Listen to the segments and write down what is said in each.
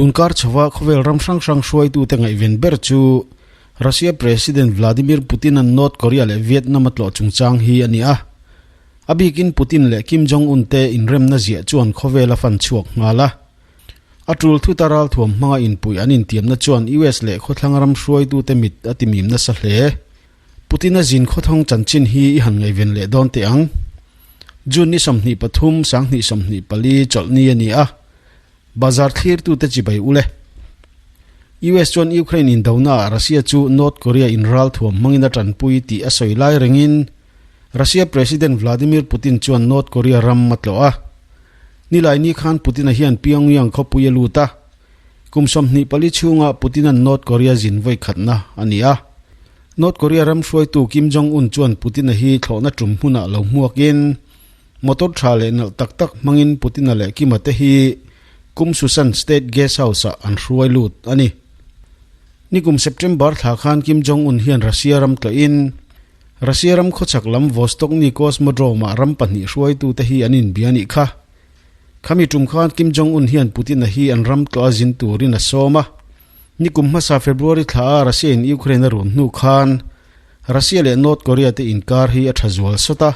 Tunkar chhoa khawvel ram hrang hrang hruaitute ngaihven ber chu Russia President Vladimir Putin-a'n North Korea leh Vietnam a tlawh chungchang hi a ni a. A bikin Putin leh Kim Jong-un te inremna ziah chuan khawvel a fan chhuak nghal a. A tul thuta ralthuam hmanga inpuih an intiamna chuan US leh khawthlang ram hruaitute mit a timim nasa hle. Putin-a zin khawthawng chanchin hi i han ngaihven leh dawn teh ang. June ni 23, 2024 chawlhni a ni a. Bazar thlirtute chibai u le. US chuan Ukraine indonaah Russia chu North Korea in ralthuam hmangin a tanpui tih a sawi lai rengin Russia President Vladimir Putin chuan North Korea ram a tlawh a. Nilaini khan Putin-a hian Pyongyang khawpui a lut a. Kum 24 chhunga Putin-a'n North Korea zin vawi khatna a ni a. North Korea ram hruaitu Kim Jong-un chuan Putin-a hi thlawhna tum hmunah lo hmuakin Motor tha leh nalh tak tak hmangin Putina leh Kima te hi Kumsusan State Guest House-ah an hruai lut a ni. Nikum September thla khan Kim Jong-un hian Russia ram tlawhin Russia ram khawchhak lam Vostochny Cosmodrome-ah ram pahnih hruaitute hi an inbia nih kha. Khami tum khan Kim Jong-un hian Putina hi an ram tlawh a zin turin a sawm a. Nikum hmasa February thla a Russia in Ukraine a run hnu khan Russia leh North Korea te inkar hi a tha zual sawt a.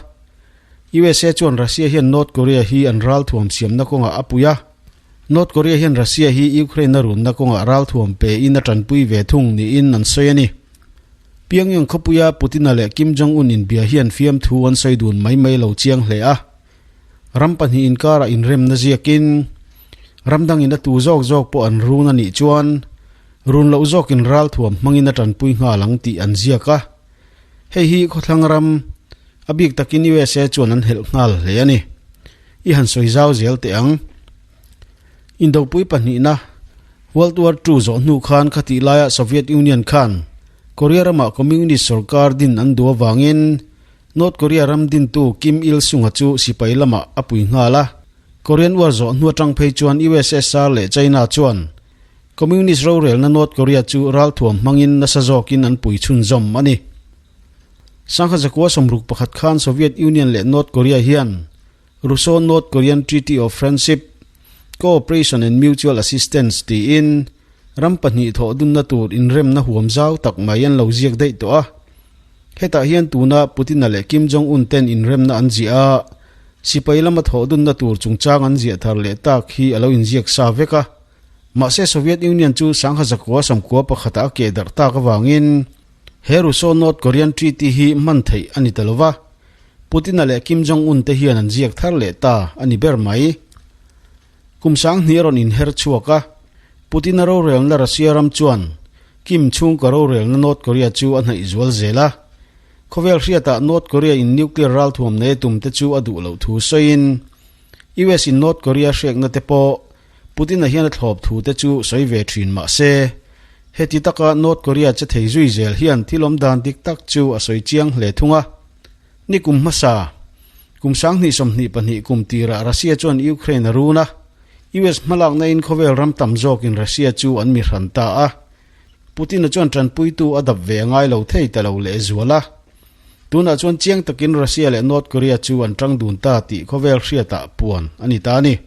USA chuan Russia hian North Korea hi an ralthuam siamna kawngah a pui a, North Korea hian Russia hi Ukraine a runna kawngah ralthuam pe in a tanpui ve thung niin an sawi a ni. Pyongyang khawpuia Putin-a leh Kim Jong-un inbia hian fiamthu an sawi dun mai mai lo chiang hle a. Ram pahnih inkarah inremna ziakin ram dangin a tu zawk zawk pawh an run a nih chuan run loh zawkin ralthuam hmangin a tanpui nghal ang tih an ziak a. Hei hi khawthlang ram, a bik takin USA chuan an helh nghal hle a ni. I han sawi zau zel teh ang. Indopui pahnihna, World War Two zawh hnu khan khatih laia Soviet Union khan Korea ramah Communist sorkar din an duh avangin North Korea ram dintu Kim Il Sung-a chu sipai lamah a pui nghal a. Korean War zawh hnu atang phei chuan USSR leh China chuan Communist rorelna North Korea chu ralthuam hmangin nasa zawkin an pui chhunzawm a ni. Sangha zakua 61 khan Soviet Union leh North Korea hian Russo-North Korean Treaty of Friendship, Cooperation and Mutual Assistance tiin ram pahnih thawh dunna tur inremna huam zau tak mai an lo ziak daih tawh a. Hetah hian tuna Putin-a leh Kim Jong-un ten inremna an ziah a, sipai lama thawh dunna tur chungchang an ziah thar leh tak hi a lo inziak sa vek a. Mahse Soviet Union chu sangha zakua samkua pakhatah a keh darh tak avangin he Russo-North Korean Treaty hi hman theih a ni ta lo va, Putin-a leh Kim Jong-un te hian an ziak thar leh ta a ni ber mai. Kum sanghnih a rawn inher chhuak a, Putin-a rorelna Russia ram chuan Kim chhungkaw rorelna North Korea chu a hnaih zual zel a. Khawvel hriatah North Korea in nuclear ralthuam nei tum te chu a duh loh thu sawiin US in North Korea hrekna te pawh Putin-a hian a thlawp thu te chu sawi ve thin mah se, heti taka North Korea che thei zui zel hian thil awm dan dik tak chu a sawi chiang hle thung a. Ni kum hmasa, kum 2022 kum tirah Russia chuan Ukraine a run a, US hmalakna in khawvel ram tam zawkin Russia chu an mi hran ta a. Putin-a chuan tanpuitu a dap ve a ngai lo thei ta lo lehzual a. Tunah chuan chiang takin Russia leh North Korea chu an tang dun ta tih khawvel hriatah puan a ni ta a ni.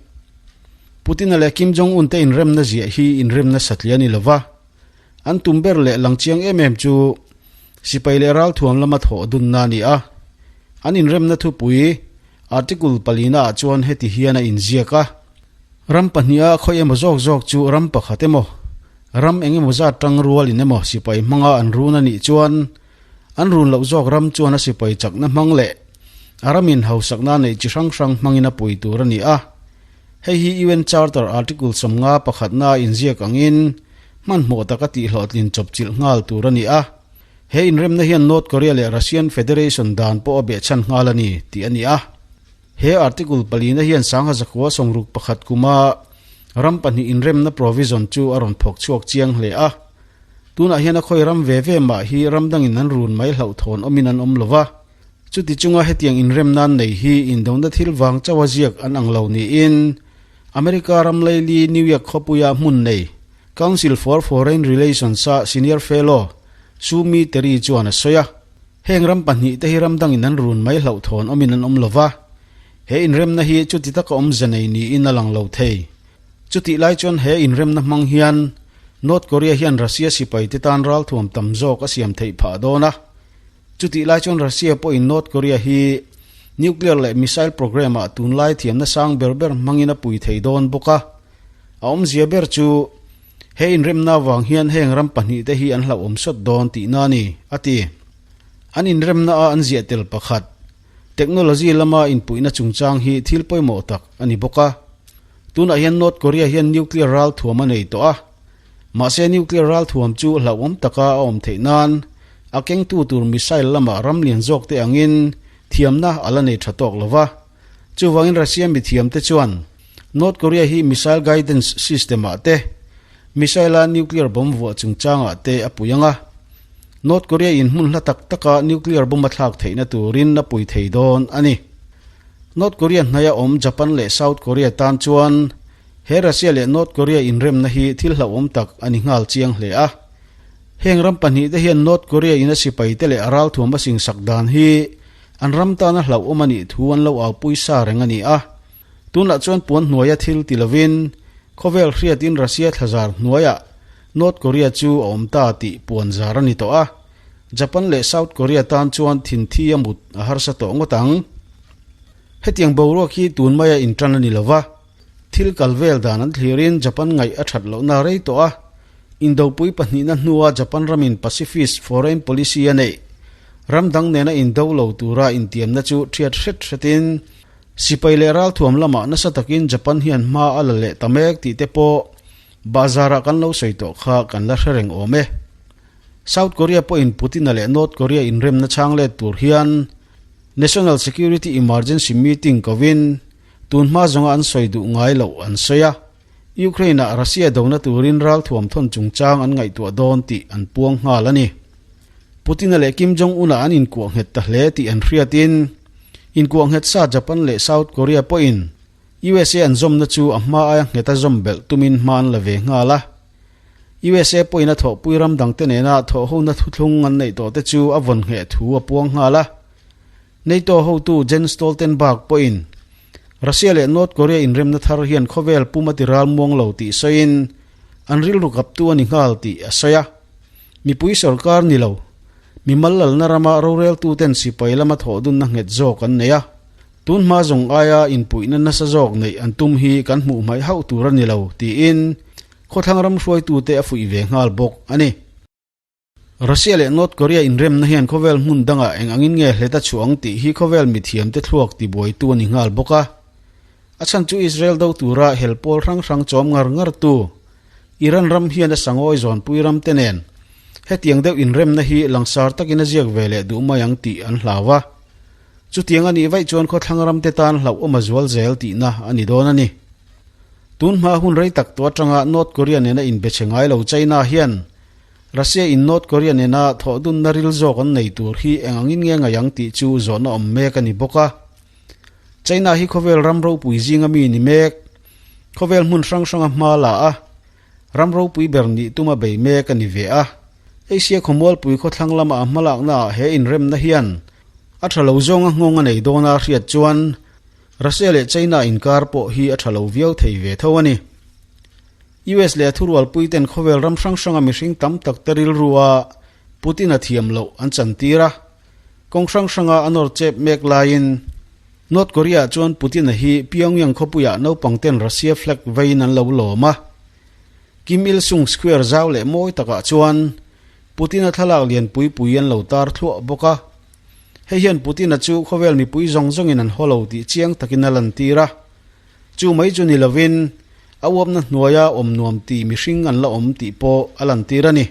Putin-a leh Kim Jong-un te inremna ziah hi inremna satliah a ni lova, an tum ber leh lang chiang em em chu sipai leh ralthuam lama thawh dunna a ni a. An inremna thupui Article palina ah chuan heti hian a inziak a, Ram pahniha khawi emaw zawk zawk chu ram pakhat emaw, ram eng emaw zat tang rualin emaw sipai hmanga an run a nih chuan An run loh zawk ram chuan a sipai chakna hmang leh a ramin hausakna neih chi hrang hrang hmangin a pui tur a ni a. Hei hi UN Charter Article 50 pakhatna a inziak angin hmanhmawh taka tihhlawhtlin chawpchilh nghal tur a ni a. He inremna hian North Korea leh Russian Federation dan pawh a behchhan nghal a ni tih a ni a. He Article palina hian 1961 kuma ram pahnih inremna provision chu a rawn phawk chhuak chiang hle a. Tunah hian a khawi ram ve ve mah hi ram dangin an run mai hlauhthawn awmin an awm lo va, chuti chunga hetiang inrem nan nei hi indona thil vang chauha ziak an ang lo niin America ram laili New York khawpuia hmun nei Council for Foreign Relations-a Senior Fellow Sue Mi Terry chuan a sawi a. Heng ram pahnih te hi ram dangin an run mai hlauhthawn awmin an awm lo va, he inremna hi chuti taka awmze nei niin a lang lo thei. Chutih lai chuan he inremna hmang hian North Korea hian Russia sipaite tan ralthuam tam zawk a siam theih phah dawn a. Chutih lai chuan Russia pawhin North Korea hi nuclear leh missile program-ah tunlai thiamna sang ber ber hmangin a pui thei dawn bawk a. A awmzia ber chu he inremna avang hian heng ram pahnihte hi an hlauhawm sawt dawn tihna a ni, a ti. An inremna a an ziah tel pakhat, technology lama inpuihna chungchang hi thil pawimawh tak a ni bawk a. Tunah hian North Korea hian nuclear ralthuam a nei tawh a, mahse nuclear ralthuam chu hlauhawm taka a awm theih nan a kengtu tur missile lama ram lian zawk te angin thiamna a la nei tha tawk lo va. Chuvangin Russia mithiamte chuan North Korea hi missile guidance system-ah te, missile-a nuclear bomb vuah chungchangah te a pui ang a, North Korea in hmun hla tak taka nuclear bomb a thlak theihna turin a pui thei dawn a ni. North Korea hnaia awm Japan leh South Korea tan chuan he Russia leh North Korea inremna hi thil hlauhawm tak a ni nghal chiang hle a. Heng ram pahnihte hian North Korea in a sipaite leh a ralthuam a singsak dan hi an ram tana hlauhawm a nih thu an lo aupui sa reng a ni a. Tunah chuan puan hnuaia thil ti lovin khawvel hriatin Russia thlazar hnuaiah North Korea chu a awm ta tih puan zar a ni tawh a. Japan leh South Korea tan chuan thinthi a mut a harsa tawh ngawt ang. Hetiang boruak hi tun maia intan a ni lo va, thil kal vel dan an thlirin Japan ngaih a that lohna rei tawh a. Indopui pahnihna hnua Japan ramin pacifist foreign policy a neih, ram dang nena indo lo tura intiamna chu thiat hret hretin sipai leh ralthuam lamah nasa takin Japan hian hma a la leh ta mek tih te pawh bahzarah kan lo sawi tawh kha kan la hre reng awm e. South Korea pawhin Putin-a leh North Korea inremna chhang let tur hian National Security Emergency Meeting kovin tun hma zawnga an sawi duh ngai loh an sawi a, Ukraine-ah Russia dona turin ralthuam thawn chungchang an ngaihtuah dawn tih an puang nghal a ni. Putin-a leh Kim Jong-un-a an inkuah nghet ta hle tih an hriatin inkuah nghet sa Japan leh South Korea pawhin USA an zawmna chu a hma aia ngheta zawm belh tumin hma an la ve nghal a. USA pawhin a thawhpui ram dangte nena thawhhona thuthlung an neih tawhte chu a vawn ngheh thu a puang nghal a. NATO hotu Jens Stoltenberg pawhin Russia leh North Korea inremna thar hian khawvel pum a ti ral muang lo tih sawiin an rilru kaptu a ni nghal tih a sawi a. Mipui sorkar ni lo, mimal lalna rama roreltuten sipai lama thawhdunna nghet zawk an nei a. Tun hma zawng aia inpuihna nasa zawk neih an tum hi kan hmuh hmaih hauh tur a ni lo, tiin khawthlang ram hruaitute a fuih ve nghal bawk a ni. Russia leh North Korea inremna hian khawvel hmun dangah eng angin nge hlet a chhuah ang tih hi khawvel mithiamte thluak tibuaitu a ni nghal bawk a. A chhan chu Israel do tura hel pawl hrang hrang chawm ngar ngartu Iran ram hian a sangawi zawnpui ramte nen hetiang deuh inremna hi langsar takin a ziak ve leh duh mai ang tih an hlau a. Chutiang a nih vaih chuan khawthlang ramte tan hlauhawm a zual zel tihna a ni dawn a ni. Tun hma hun rei tak tawh atanga North Korea nena inbe che ngai lo China hian Russia in North Korea nena thawhdunna ril zawk an nei tur hi eng angin nge ngaih ang tih chu zawhna awm mek a ni bawk a. China hi khawvel ram ropui zinga mi ni mek, khawvel hmun hrang hranga hma la a, Ram ropui ber nih tuma bei mek a ni ve a. Asia khawmualpui khawthlang lama a hmalaknaah he inremna hian a tha lo zawnga nghawng a nei dawn a hriat chuan Russia leh China inkar pawh hi a tha lo viau thei ve tho a ni. US leh a thurualpuiten khawvel ram hrang hranga mihring tam tak te rilrua Putin-a thiam loh an chantir a, kawng hrang hranga a nawr chep mek laiin North Korea chuan Putin-a hi Pyongyang khawpuiah naupangten Russia flag veiin an lo lawm a. Kim Il Sung Square zau leh mawi takah chuan Putin-a thlalak lian pui pui an lo tar thluah bawk a. Hei hian Putin-a chu khawvel mipui zawng zawngin an haw lo tih chiang takin a lantir a. Chu mai chu ni lovin a uapna hnuaia awm nuam tih mihring an la awm tih pawh a lantir a ni.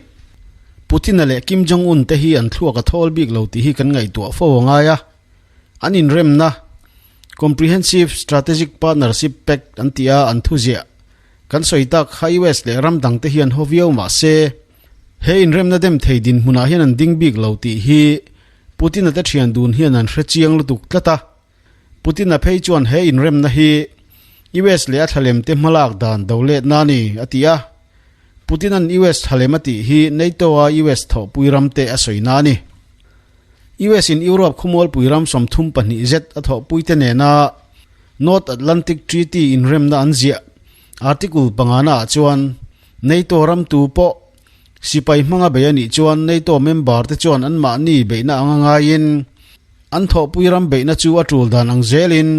Putin-a leh Kim Jong-un te hi an thluak a thawl bik lo tih hi kan ngaihtuah fo a ngai a. An inremna, Comprehensive Strategic Partnership Pact an tih a an thuziah kan sawi tak kha US leh ram dangte hian haw viau mah se, he inremna dem thei dinhmunah hian an ding bik lo tih hi Putin-a te thian dun hian an hre chiang lutuk tlat a. Putin-a phei chuan he inremna hi US leh a thlalemte hmalak dan do letna a ni, a ti a. Putin-a'n US thlalem a tih hi NATO-a US thawhpui ramte a sawina a ni. US in Europe khawmualpui ram 32 zet a thawhpuite nena North Atlantic Treaty inremna an ziah. Article pangana ah chuan NATO ram tu pawh sipai hmanga bei a nih chuan NATO member te chuan anmahni beihna anga ngaiin an thawhpui ram beihna chu a tul dan ang zelin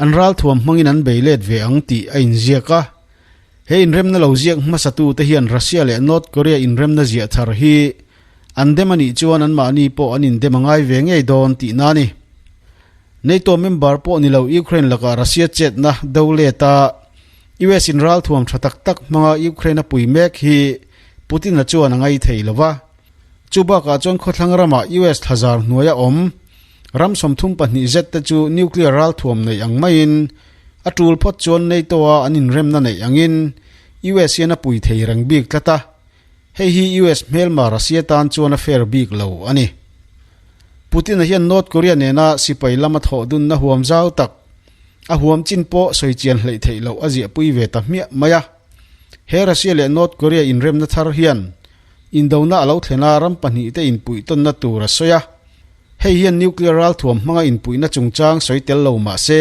an ralthuam hmangin an bei let ve ang tih a inziak a. He inremna lo ziak hmasatute hian Russia leh North Korea inremna ziah thar hi an dem a nih chuan anmahni pawh an indem a ngai ve ngei dawn tihna a ni. NATO member pawh ni lo Ukraine lakah Russia chetna do let a, US in ralthuam tha tak tak hmanga Ukraine a pui mek hi Putin-a chuan a ngai thei lo va. Chu bakah chuan khawthlang ramah US thlazar hnuaia awm ram 32 zet te chu nuclear ralthuam neih ang maiin a tul phawt chuan NATO-a an inremna neih angin US hian a pui thei reng bik tlat a, hei hi US hmelma Russia tan chuan a fair bik lo a ni. Putin-a hian North Korea nena sipai lama thawh dunna huam zau tak, a huam chin pawh sawi chian hleih theih loh a ziahpui ve ta hmiah mai a. He Russia leh North Korea inremna thar hian indona a lo thlen a, ram pahnihte inpuihtawnna tur a sawi a. Hei hian nuclear ralthuam hmanga inpuihna chungchang sawi tel lo mah se,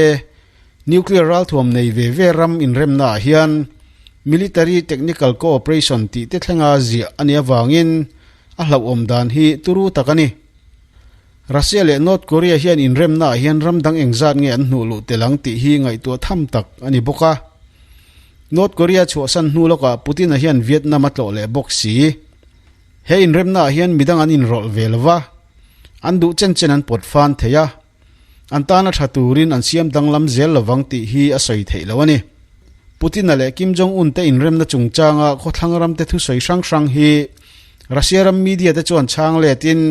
nuclear ralthuam nei ve ve ram inremnaah hian military technical cooperation tih te thlenga ziah a nih avangin a hlauhawm dan hi turu tak a ni. Russia leh North Korea hian inremnaah hian ram dang engzat nge an hnuh luh tel ang tih hi ngaihtuah tham tak a ni bawk a. North Korea chhuahsan hnu lawkah Putin-a hian Vietnam a tlawh leh bawk si. He inremnaah hian midang an inrawlh ve lo va, an duh chen chen an pawt fan thei a, an tana tha turin an siam danglam zel lovang tih hi a sawi theih lo a ni. Putin-a leh Kim Jong-un te inremna chungchanga khawthlang ramte thusawi hrang hrang hi Russia ram media te chuan chhang letin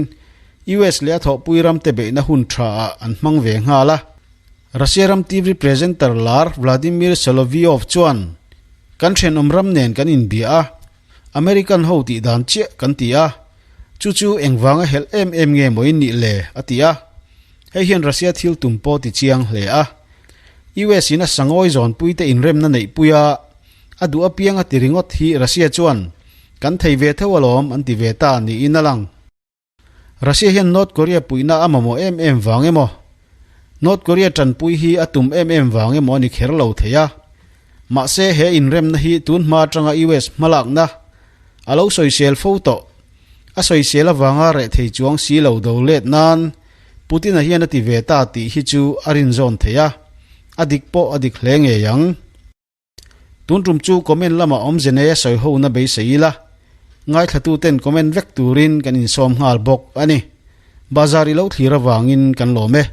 US leh a thawhpui ramte beihna hun thaah an hmang ve nghal a. Russia ram TV presenter lar Vladimir Solovyov chuan, Kan thenawm ram nen kan inbia a, American ho tih dan chiah kan ti a, chu chu engvanga helh em em nge maw in nih le? a ti a. Hei hian Russia thil tum pawh ti chiang hle a. US in a sangawi zawnpui te inremna neihpui a, a duh apiang a ti ringawt hi Russia chuan kan thei ve tho alawm an ti ve ta niin a lang. Russia hian North Korea puihna a mamawh em em vang emaw, North Korea tanpui hi a tum em em vang emaw a ni kher lo thei a. Mahse he inremna hi tun hma atanga US hmalakna a lo sawisel fo tawh. A sawisel avanga reh thei chuang si lo do let nan Putin-a hian a ti ve ta tih hi chu a rinzawn thei a, a dik pawh a dik hle ngei ang. Tun tum chu comment lamah awmze nei a sawi ho na beisei ila, ngaithlatuten comment vek turin kan insawm nghal bawk a ni. Bazar i lo thlir avangin kan lawm e.